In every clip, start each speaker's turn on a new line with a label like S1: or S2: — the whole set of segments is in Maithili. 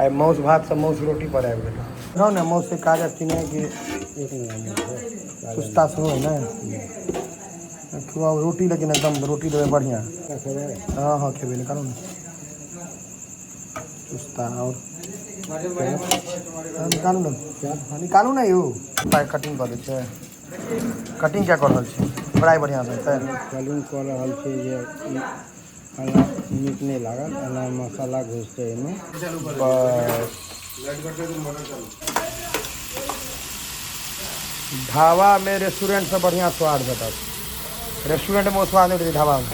S1: आइ मासु भात से मासु रोटी पर आबि गेल रहौ ने। मासु के काज अथी नहि कि सुस्ता सेहो है ने। खुआउ रोटी, लेकिन एकदम रोटी देबै बढ़िआँ। हँ हँ खेबै, निकालू ने चुस्ता और। हँ, निकालू ने। हँ, निकालू ने यौ। पाइ कटिंग कऽ दै छै। कटिंग क्या कऽ रहल छी? फ्राइ बढ़िआँसँ हेतै।
S2: कटिंग कऽ रहल छी जे ई एना नीक नहि लागल, एना मसाला घुसतै एहिमे।
S1: बस ढाबामे रेस्टोरेंटसँ बढ़िआँ स्वाद भेटत। रेस्टोरेंटमे ओ स्वाद नहि भेटै छै ढाबामे।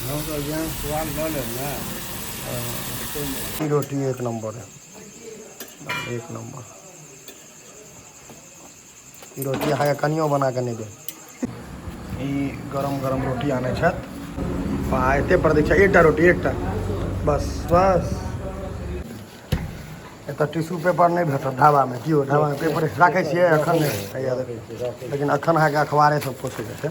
S2: हम तऽ जेहन स्वाद लऽ लेब ने।
S1: ई रोटी एक नंबर है, एक नंबर। ई रोटी अहाँके कनियो बना कऽ नहि देब। ई गरम गरम रोटी आनै छथि। आ एते पर दै छै एकटा रोटी, एकटा बस बस। एतऽ टिश्यू पेपर नहि भेटत ढाबामे। कियो ढाबामे पेपर राखै छियै? एखन नहि हैया देखू। लेकिन एखन अहाँके अखबारे सब पोसैके छै।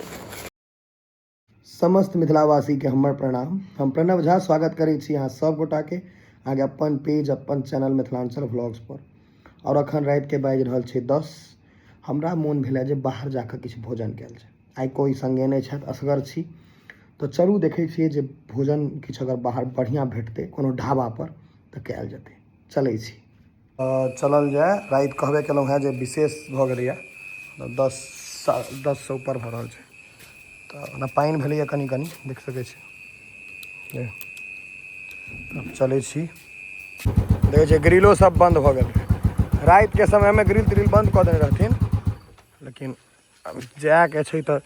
S1: समस्त मिथिलावासीके हमर प्रणाम। हम प्रणव झा स्वागत करै छी अहाँ सब गोटाके अहाँके अपन पेज, अपन चैनल मिथिलाञ्चल व्लॉग्स पर। और अखन रातिके बाजि रहल छै 10। हमरा मोन भेलै जे बाहर जाकऽ किछु भोजन कयल जाय। आइ कोइ संगे नहि छथि, असगर छी, तऽ चलू देखै छियै जे भोजन किछु अगर बाहर बढ़िआँ भेटतै कोनो ढाबा पर तऽ कयल जेतै। चलै छी, चलल जाय। राति कहबे केलहुँ हेँ जे विशेष भऽ गेलैए, 10सँ ऊपर भऽ रहल छै। तऽ ओना पानि भेलैए कनि कनि, देख सकै छी। आब चलै छी। देखै छियै ग्रिलो सब बन्द भऽ गेल। रातिके समयमे ग्रिल त्रिल बन्द कऽ देने रहथिन, लेकिन आब जायके छै तऽ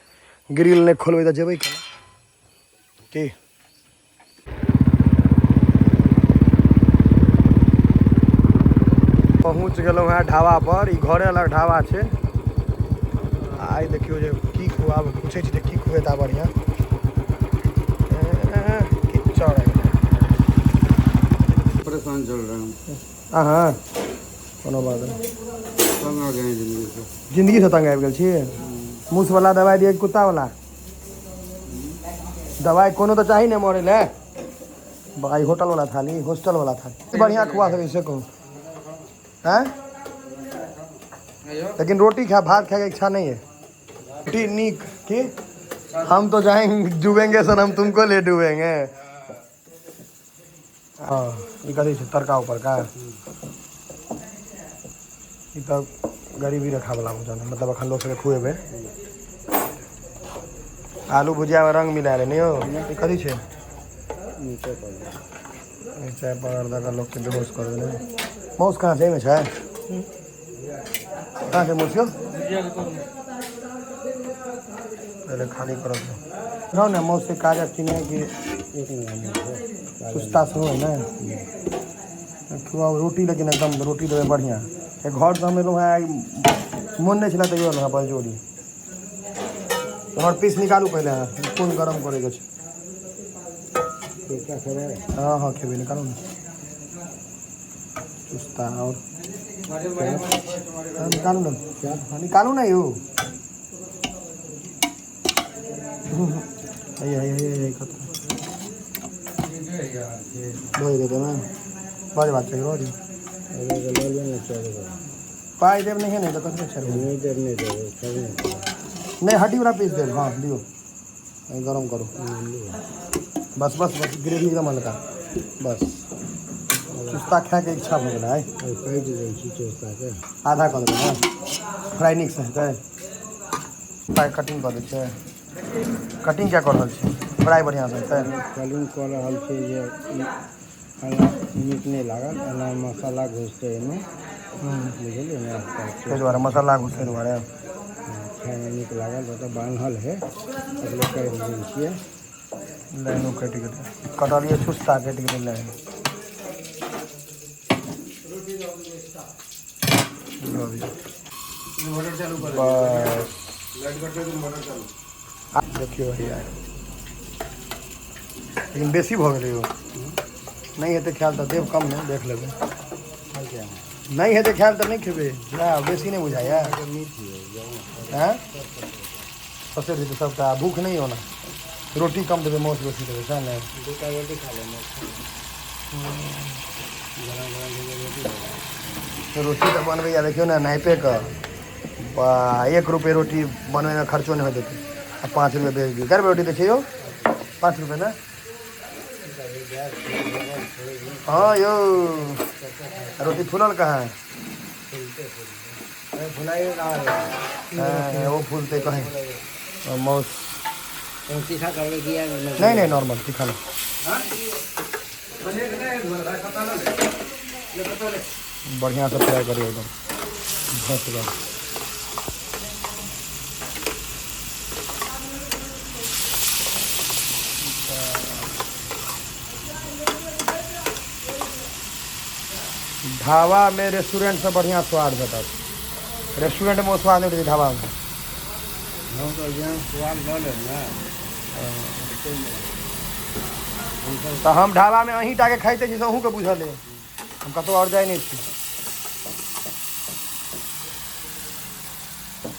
S1: ग्रिल नहि खोलबै तऽ जेबै केना की? पहुँच गेलहुँ हेँ ढाबा पर। ई घरे लग ढाबा छै। आइ देखियौ जे की खुआब, पूछै छी जे की खुएता बढ़िआँ। कीचड़ आबि गेलै।
S2: परेशान चल रहे हैं।
S1: अहाँ कोनो बात नहि।
S2: तंग आ गए हैं जिंदगी से।
S1: जिन्दगीसँ तंग आबि गेल छी? मूसवला दवाइ दिअ कि कुत्तावला दवाइ? कोनो तऽ चाही ने मरै लए। भाई, होटल वाला थाली, हॉस्टल वाला थाली बढ़िया खुआ सकै से कहू। हैं, लेकिन रोटी खा, भात खाए के इच्छा नहीं है। रोटी नीक की हम तो जाएंगे, डूबेंगे सर, हम तुमको ले डूबेंगे। हाँ, ई कथी छै? तड़का ऊपर का। ई तऽ गरीबी रेखा वाला भोजन है। मतलब अखन लोक सबके खुएबै आलू भुजियामे रंग मिला ले। नहीं हो, ई कथी छै?
S2: नीचे पर।
S1: मिरचाइ पाउडर दऽ कऽ लोकके बेहोश कऽ देने। माउस कहाँ छै? एहिमे छै? कहाँ छै माउस यौ? पहिले खाली करऽ दियौ। रहौ ने, माउस के काज अथी नहि कि
S2: एक मिनट।
S1: सुस्ता सेहो है ने। खुआउ रोटी, लेकिन एकदम रोटी देबै बढ़िआँ। घरसँ हम एलहुँ हेँ, आइ मोन नहि छलै तैयो एलहुँ हेँ बलजोरी। हमर पीस निकालू पहिले अहाँ। कोन गरम करैके छै?
S2: एकटा खेबै।
S1: हँ हँ खेबै, निकालू ने चुस्ता और। हँ, निकालू ने। हँ, निकालू ने यौ। हैया हैया हैया हैया, कतऽ भऽ जेतै ने? भऽ जेबाक चाही, रह दियौ।
S2: लऽ लिअ ने चारि गो।
S1: पाइ देब नहिए ने तऽ कथी चारि गो?
S2: नहि देब, नहि देब, खेबै नहि।
S1: नहि, हड्डीवला पीस देब। हँ, दियौ, गरम करू। बस बस बस, ग्रेवी एकदम हल्का। बस, चुस्ता खायके इच्छा भऽ गेलै आइ।
S2: काटि दै छी चोस्ताके।
S1: आधा कऽ देबै ने, फ्राइ नीकसँ हेतै। फ्राइ कटिंग कऽ दै छै। कटिंग क्या कऽ रहल छी? फ्राइ बढ़िआँसँ हेतै।
S2: कटिंग कऽ रहल छी जे ई एना नीक नहि लागल, एना मसाला घुसतै एहिमे। बुझलियै ने?
S1: ताहि दुआरे मसाला घुसै दुआरे।
S2: खायमे नीक लागल। ओतऽ बान्हल है, ओकरे काटि दै छियै।
S1: लाइनो कटि गेलै। कटलियै चुस्ता, कटि गेलै लाइन। लऽ लिअ। बस देखियौ भैया, लेकिन बेसी भऽ गेलै यौ। नहि हेतै खायल तऽ देब कम, नहि देख लेबै। नहि हेतै खायल तऽ नहि खेबै। ना बेसी नहि बुझाइया? आँय, ससरि जेतै सबटा। भूख नहि ओना। रोटी कम देबै, मासु बेसी देबै, सएह ने?
S2: दूटा रोटी खा लेबै।
S1: रोटी तऽ बनबैया देखियौ ने नापे कऽ। बा 1 रुपये रोटी बनबैमे खर्चो नहि होइत हेतै आ 5 रुपये बेच दियौ। कै रुपये रोटी दै छै यौ? 5 रुपये ने? हाँ यौ, रोटी फूलल कहाँ है? हाँ, वो फूलते कहीं मौस
S2: तीखा करबै कि
S1: नहीं नहीं, नॉर्मल तीखा नहीं। बढ़िया से फ्राई करिए एकदम भसगर। ढाबा में रेस्टोरेंट से बढ़िया स्वाद भेटत। रेस्टोरेंट में स्वाद नहीं ढाबा में।
S2: हम तो यहाँ स्वाद लऽ लेब ने।
S1: तऽ हम ढाबा में अहीं टाके खाइते छी से अहूँके बुझल अइ, हम कतहु आओर जाइ नहि छी।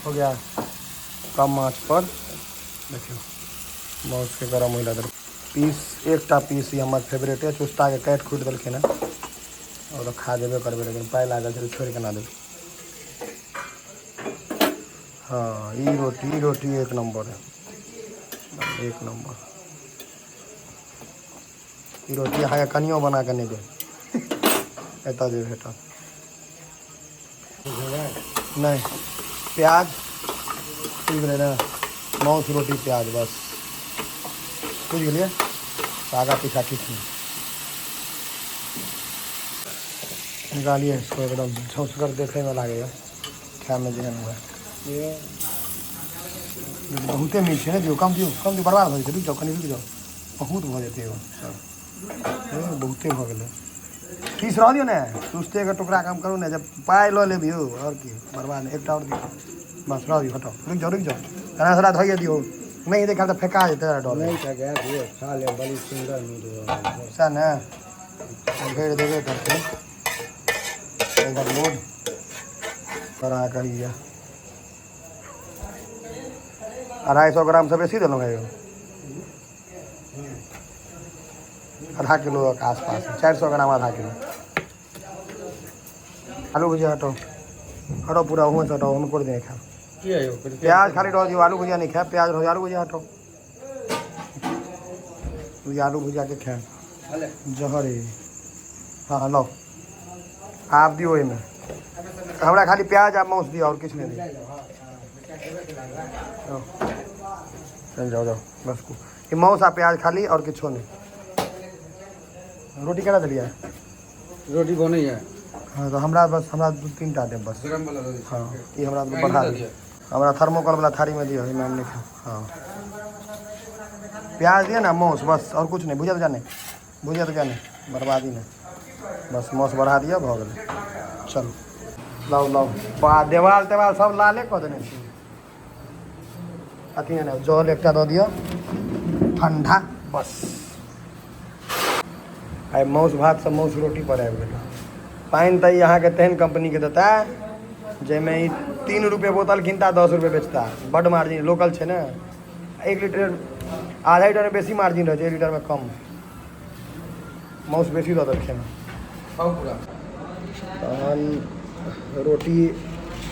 S1: हो गया कम आँच पर। देखियौ माउसके गरम होइला देलकै पीस, एकटा पीस ई हमर फेवरेट है। चुस्ताके काटि खूटि देलखिन हँ और खा जेबे करबै, लेकिन पाइ लागल छै छोड़ि केना देबै। हाँ ई रोटी एक नंबर है, एक नंबर। ई रोटी अहाँके कनियो बना कऽ नहि देब, एतऽ जे भेटत नहीं। प्याज ठीक गेलै ने, माउस रोटी प्याज बस, बुझि गेलियै? आगा पीछा किछु नहि। निकालिए इसको, एकदम झौसगर देखैमे लागैए, खायमे जेहन हुए। बहुते मीठ छै ने, दियौ कम, दियौ कम, दियौ, बर्बाद भऽ जेतै। रुकि जाउ कनि, रुकि जाउ, बहुत भऽ जेतै यौ सब। बहुते भऽ गेलै। पीस रह दियौ ने, सुस्तेके टुकड़ा कम करू ने, जब पाइ लऽ लेब यौ आओर की, बर्बाद नहि। एकटा आओर दियौ बस, रह दियौ, हटाउ, रुकि जाउ, रुकि जाउ, कना सारा धोइए दियौ, नहि हेतै तऽ फेका जेतै डर।
S2: नहि फेका दियौ, खा लेब, बड़ी सुन्दर मीट बनल छै।
S1: सएह ने, भरि देबे करतै। ओवरलोड करा कहिए 250 ग्रामसँ बेसी देलहुँ है यौ, आधा किलो के आसपास, 400 ग्राम आधा किलो। आलू भुजिया हटाओ, हटाओ पूरा वहाँ से हटाओ, हम कोई नहीं खाओ। प्याज खाली रह दियो, आलू भुजिया नहीं खाए, प्याज रह, आलू भुजिया हटाओ। आलू भुजिया के खाए जहर है। हाँ लो आप दियो, एहिमे हमरा खाली प्याज आ माउस दियो और किछु नहीं दियो। चल जाओ जाओ बस, ये माउस आ प्याज खाली और किछो नहीं। रोटी केना देलियै?
S2: रोटी बनैया।
S1: हाँ तो हमरा बस, हमरा 2-3 टा देब बस।
S2: गरम वाला।
S1: हाँ ई हमरा बढ़ा दियौ, हमरा थर्मोकॉल वाला थारी में दियौ, एहिमे हम नहीं खाएब। हाँ प्याज दिअ ना, माउस बस और कुछ नहीं। भुजिया तो नहीं, भुजिया तो नहीं, बर्बादी नहीं, बस माउस बढ़ा दिअ, भऽ गेलै। चलू लाउ लाउ, बा देवाल तेवाल सब लाले कऽ देने छी। अथी ने जल एकटा दऽ दिअ ठंडा बस। आइ माउस भात से माउस रोटी पर आबि गेल। पानि तऽ ई अहाँके तेहन कंपनीके देता जाहिमे ई 3 रुपये बोतल किनता, 10 रुपये बेचता। बड्ड मार्जिन, लोकल छै ने। 1 लीटर आधा लीटरमे बेसी मार्जिन रहै छै, 1 लीटरमे कम। माउस बेसी दऽ देलखिन। तहन रोटी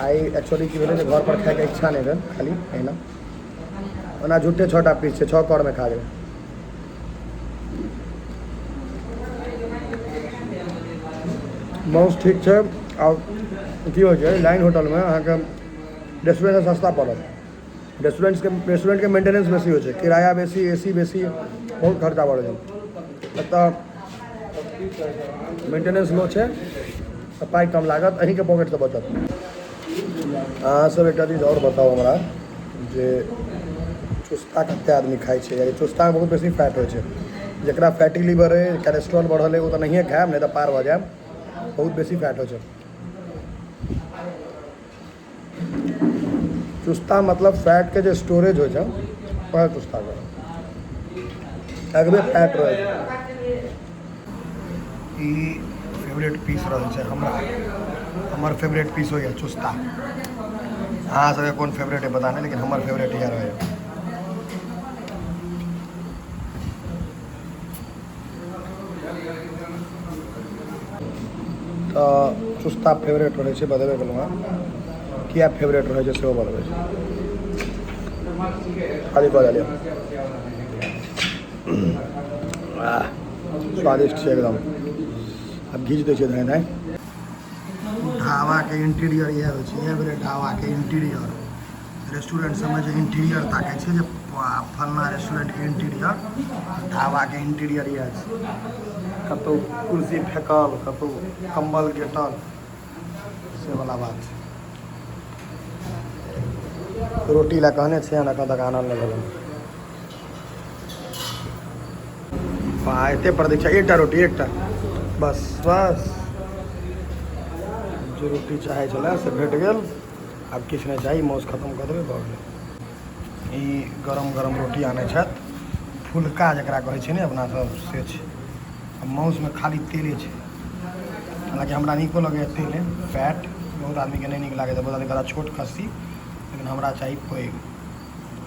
S1: आइ एक्चुअली की भेलै जे घर पर खाइके इच्छा नहि भेल, खाली एहिना। ओना झूठे 6टा पीस छै, 6 कौरमे खा जेबै। माउस ठीक छै। आओर की होइ छै लाइन होटलमे अहाँके रेस्टोरेंटसँ सस्ता पड़त। रेस्टोरेंटके मेंटेनेंस बेसी होइ छै, किराया बेसी, ए सी बेसी, बहुत खर्चा बढ़ गेल। एतऽ मेंटेनेंस लो छै तऽ पाइ कम लागत, अहीँके पॉकेटसँ बचत। अहाँ सब एकटा चीज आओर बताउ हमरा जे चुस्ता कतेक आदमी खाइ छै? यानी चुस्तामे बहुत बेसी फैट होइ छै। जकरा फैटी लीवर अइ, कोलेस्ट्रॉल बढ़ल अइ, ओ तऽ नहिए खायब, नहि तऽ पार भऽ जायब। बहुत बेसी फैट होइ छै। चुस्ता मतलब फैटके जे स्टोरेज होइ छै वएह चुस्ता के अगबे फैट रहै छै। ई फेवरेट पीस रहल छै हमरा, हमर फेवरेट पीस होइए चुस्ता। अहाँ सबके कोन फेवरेट है पता नहीं, लेकिन हमर फेवरेट इएह रहैए। तऽ चुस्ता फेवरेट रहै छै। बतेबे केलहुँ हँ किया फेवरेट रहै छै, सेहो बतबै छै। खाली कऽ देलियै, स्वादिष्ट छै एकदम। आब घीच दै छियै धाँइ धाँइ। ढाबाके इंटीरियर इएह होइ छै, इएह भेलै ढाबाके इंटीरियर। रेस्टोरेंट सबमे जे इंटीरियर ताकै छै जे फलना रेस्टोरेंटके इंटीरियर, ढाबाके इंटीरियर इएह छै। कतहु कुर्सी फेकल, कतहु कम्बल गेटल, से वाला बात छै। रोटी लए कहने छियै, एखन तक आनल नहि भेलै। वाह, एते प्रतीक्षा। एकटा रोटी, एकटा बस बस। जे रोटी चाहै छलै से भेट गेल, आब किछु नहि चाही। मासु खतम कऽ देबै, भऽ गेलै। ई गरम गरम रोटी आनै छथि, फुलका जकरा कहै छै ने अपना सब, से छै। आ मासुमे खाली तेले छै। हालाँकि हमरा नीको लगैए तेले, फैट बहुत आदमीके नहि नीक लागैए, बहुत आदमी कहता छोट खस्सी, लेकिन हमरा चाही पैघ।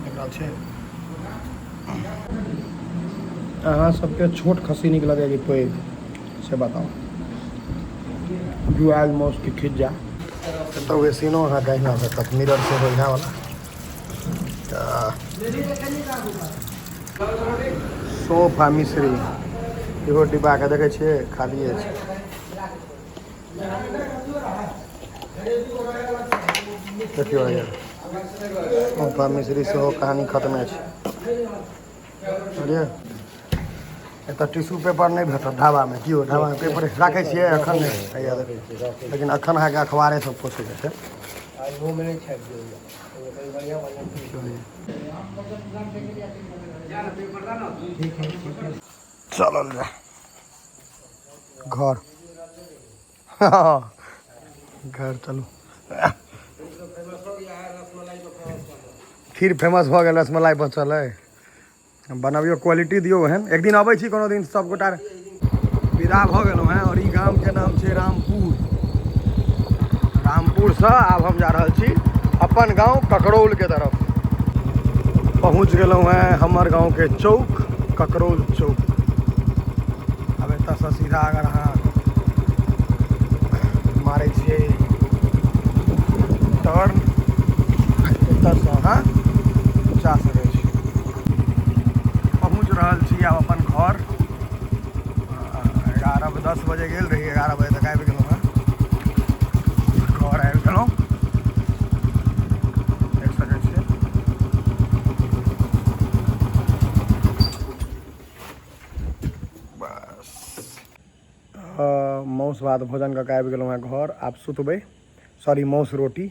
S1: देख रहल छै। अहाँ सबके छोट खस्सी नीक लगैए कि पैघ, से बताउ। जुआयल मासुके खिज्जा। एतऽ बेसिनो अहाँके अहिना भेटत, मिरर सेहो इएह वाला। तऽ सौंफ आ मिश्री इहो डिब्बाके देखै छियै, खालिए छै। देखियौ भैया, सौंफ आ मिश्री सेहो कहानी खतमे छै, बुझलियै? एतऽ टिश्यू पेपर नहि भेटत ढाबामे। की हो, ढाबामे पेपर राखै छियै? एखन नहि हैया देखियौ। लेकिन एखन अहाँके अखबारे सब पोसैके छै।
S2: आ इहोमे नहि छापि देबै, ओहिमे बढ़िआँ बढ़िआँ। ठीक है, ठीक है।
S1: चलल जाय घर, घर चलू। खीर फेमस भऽ गेल, रसमलाई बचल अइ। बनबियौ, क्वालिटी दियौ एहन। एक दिन अबै छी कोनो दिन, सब गोटा विदा भऽ गेलहुँ हेँ। आओर ई गामके नाम छै रामपुर। रामपुरसँ आब हम जा रहल छी अपन गाँव ककरौलके तरफ। पहुँच गेलहुँ हेँ हमर गाँवके चौक, ककरौल चौक। आब एतऽसँ सीधा अगर अहाँ मारै छियै टर्न, एतऽसँ अहाँ जा सकै छी। पहुँच रहल छी आब अपन घर। 11:10 बजे गेल रही, 11 बजे तक आबि गेलहुँ हेँ। घर आबि गेलहुँ, देख सकै छियै। बस मासु भात भोजन कऽ के आबि गेलहुँ हेँ घर। आब सुतबै, सॉरी, मासु रोटी।